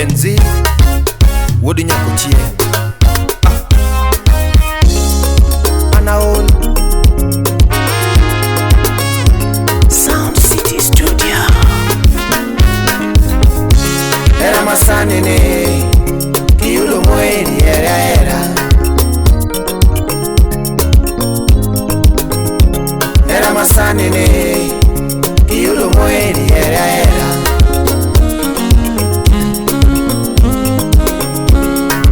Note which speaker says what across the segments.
Speaker 1: Gen Z wuod Nyakuchieng'. An aol.
Speaker 2: Sound City Studio.
Speaker 1: Hera masani ni kiyudo moheri here ahera. Hera masani ni kiyudo moheri here ahera.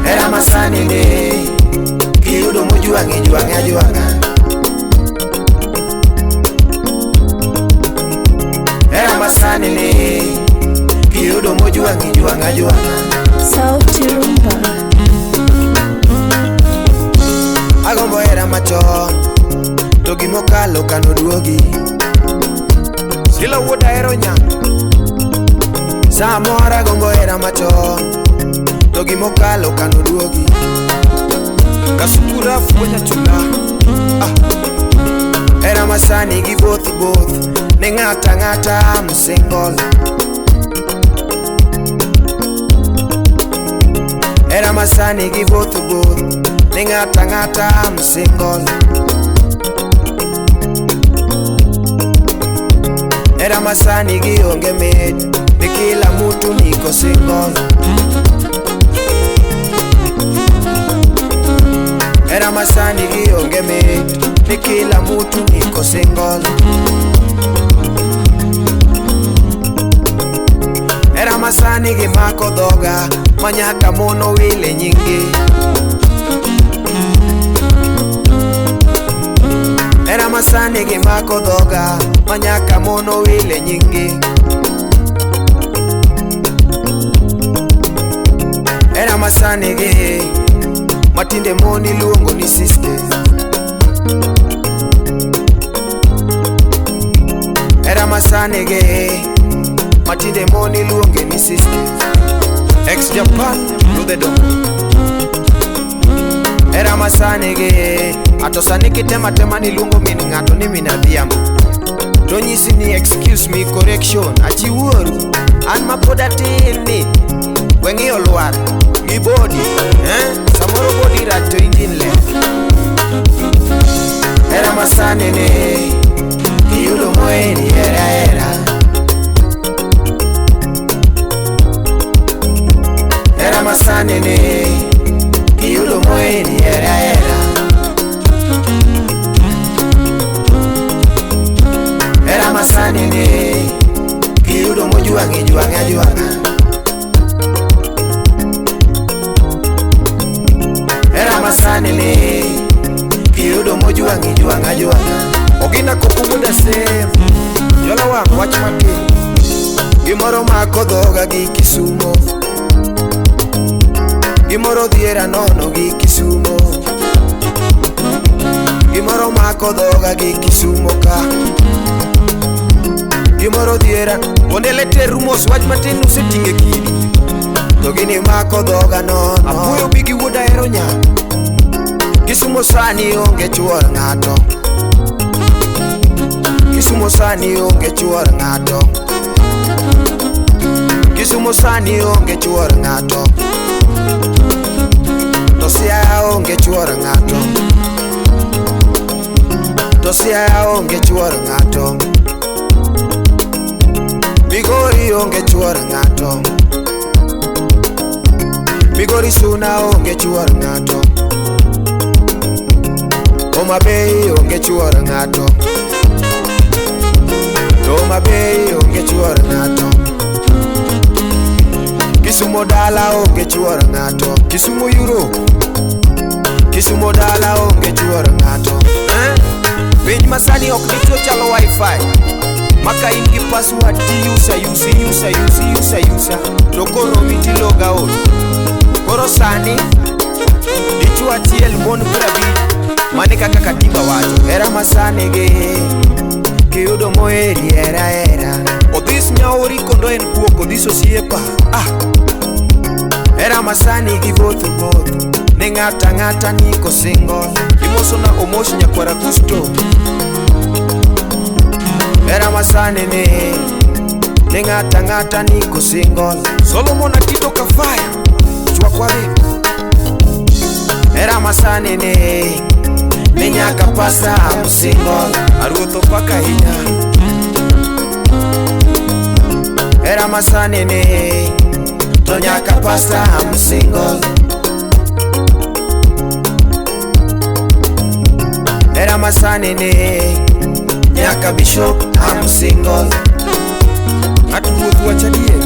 Speaker 1: Hera masani ni kiyudo mojwang'i jwang'e ajwang'a. Hera masani ni kiyudo mojwang'i jwang'e ajwang'a.
Speaker 2: Sauti Rumba.
Speaker 1: Agombo hera machon to gimokalo kanoduogi. Sila wuod ahero nyako. Samoro agombo hera machon to gimokalo kanoduogi. Kasukura fuonya chula. Hera masani gi both both ne ng'ata ng'ata I'm single. Hera masani gi both both ne ng'ata ng'ata I'm single. Hera masani gi onge mit ni kila mtu niko single. Hera masani gi onge mit ni kila mtu niko single. Hera masani gi mako dhoga manyaka mono wile nyingi. Hera masani gi mako dhoga manyaka mono wile nyingi. Hera masani gi matinde mon iluongo ni sisters. Hera masani gi matinde mon iluonge ni sisters. Ex Japan to the door. Hera masani gi ato sani kitema tema ni luongo min ng'ato ni min adhiambo. To nyisi ni excuse me correction achiwuoru an mapod atin ni we ng'iyo lwar gi body samoro body rach to engine ler. Hera masani ni kiyudo moheri hera hera. Hera masani ni kiyudo moheri hera hera. Hera masani ni kiyudo mojwang'i jwang'e ajwang'a. Hera masani ni kiyudo mojwang'i jwang'e ajwang'a. Ogina koko wuod Asem jola wang' wach matin. Gimoro mako dhoga gi Kisumo. Gimoro dhiera nono gi Kisumo. Gimoro mako dhoga gi Kisumo ka. Gimoro dhiera ondele teru mos wach matin useting'e kidi. To gini mako dhoga nono. Apuoyo bigi wuod ahero nyako. Kisumo sani onge chuor ng'ato. Kisumo sani onge chuor ng'ato. Kisumo sani onge chuor ng'ato. To Siaya onge chuor ng'ato. To Siaya onge chuor ng'ato. Migori onge chuor ng'ato. Migori Suna onge chuor ng'ato. Homa Bay onge chuor ng'ato. Homa Bay onge chuor ng'ato. Kisumo dala onge chuor ng'ato. Kisumo Europe. Kisumo dala onge chuor ng'ato. Piny masani ok dichuo chalo wifi. Maka in gi password ti usa usa usa usa usa usa to koro miti log out. Koro sani dichuo achiel mon 50 mane kaka katiba wacho. Hera masani gi kiyudo moheri hera hera. Odhis nyaori kondo en kuok odhis osiepa. Hera masani gi both both ne ng'ata ng'ata niko single. Imoso na omos nyakwara Gusto. Hera masani ni Ni ng'ata ng'ata niko single. Solomon Akito Kafaya chwakwa Era masani ni nyaka pasta I'm single. Aruotho paka hinya. Era masani ni to nyaka pasta I'm single. Era masani ni nyaka bishop I'm single. Ng'at ruoth wacha adier.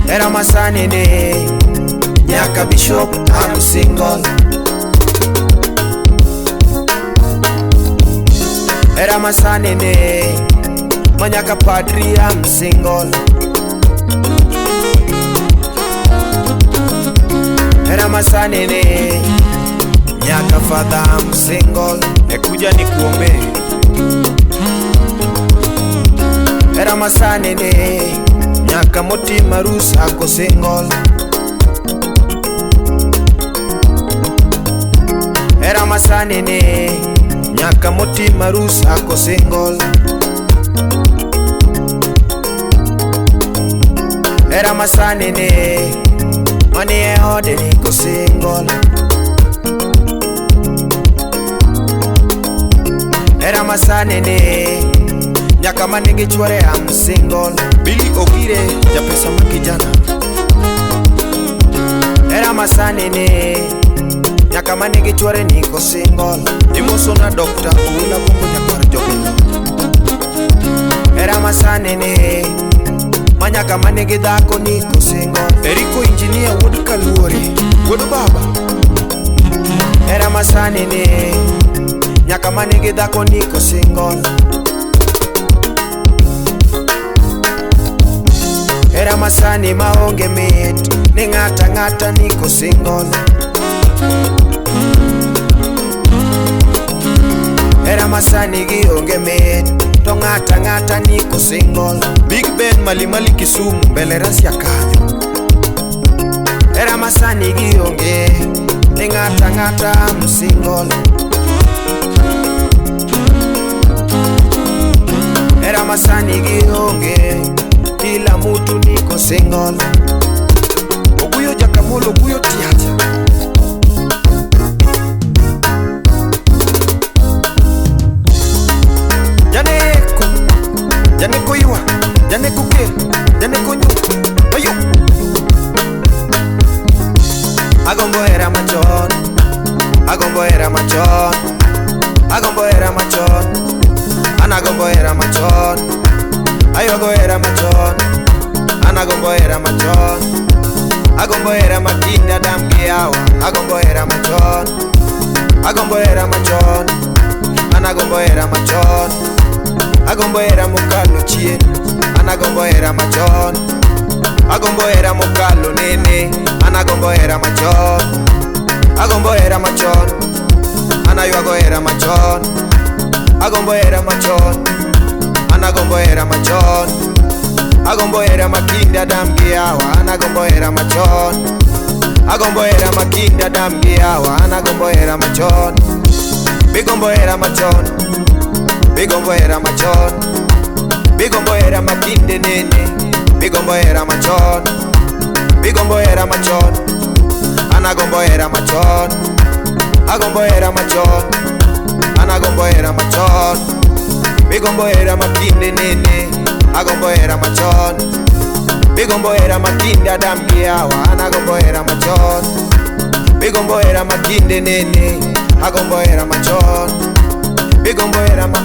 Speaker 1: Era masani ni nyaka bishop I'm single. Era masani ni manyaka padri I'm single. Era masani ni nyaka father I'm single. Ekuja ni kuombe. Era masani ni nyaka moti marusa ako single. Era masani ni nyaka moti marusa ako single. Era masani ni mani e ode niko single. Era masani ni nyaka manigi chwore I'm single. Billy Ogire japesa makijana. Era masani ni nyaka manigi chwore niko single. Imoso na Dr. Owila Bongo nyakwar Jobilo. Era masani ni manyaka manigi dhako niko single. Eriko engineer wuod Kaluori wuod baba. Era masani ni nyaka manigi dhako niko single. Era masani maonge mit ni ng'ata ng'ata niko single. Era masani gionge mit to ng'ata ng'ata niko single. Big Ben Malimali Kisumu mbele rasia kanyo. Era masani gionge ni ng'ata ng'ata I'm single. Era masani gionge kila mutu niko single. Oguyo Jakamolo oguyo tiacha. Janeko, Janeko iwa, Janeko ke, Janeko nyu, ayo. Agombo era machon, agombo era machon, agombo era machon, anagombo era machon. Ayogo era machon, anagombo era machon. Agombo era makinda dam giawa, agombo era machon. Agombo era machon, anagombo era machon. Agombo era mokalo chien, anagombo era machon. Agombo era mokalo nene, anagombo era machon. Agombo era machon, anaywago era machon. Agombo era machon, anagombo era machon. Agombo era makinda dam giawa, anagombo era machon. Agombo era makinda dam giawa, anagombo era machon. Bigombo era machon, bigombo era machon. Bigombo era makinde nene, bigombo era machon. Bigombo era machon, anagombo era machon. Agombo era machon, anagombo era machon. Bigombo era makinde nene, agombo era machon. Bigombo era makinde dam giawa, anagombo era machon. Bigombo era makinde nene, agombo era machon. Bigombo era ma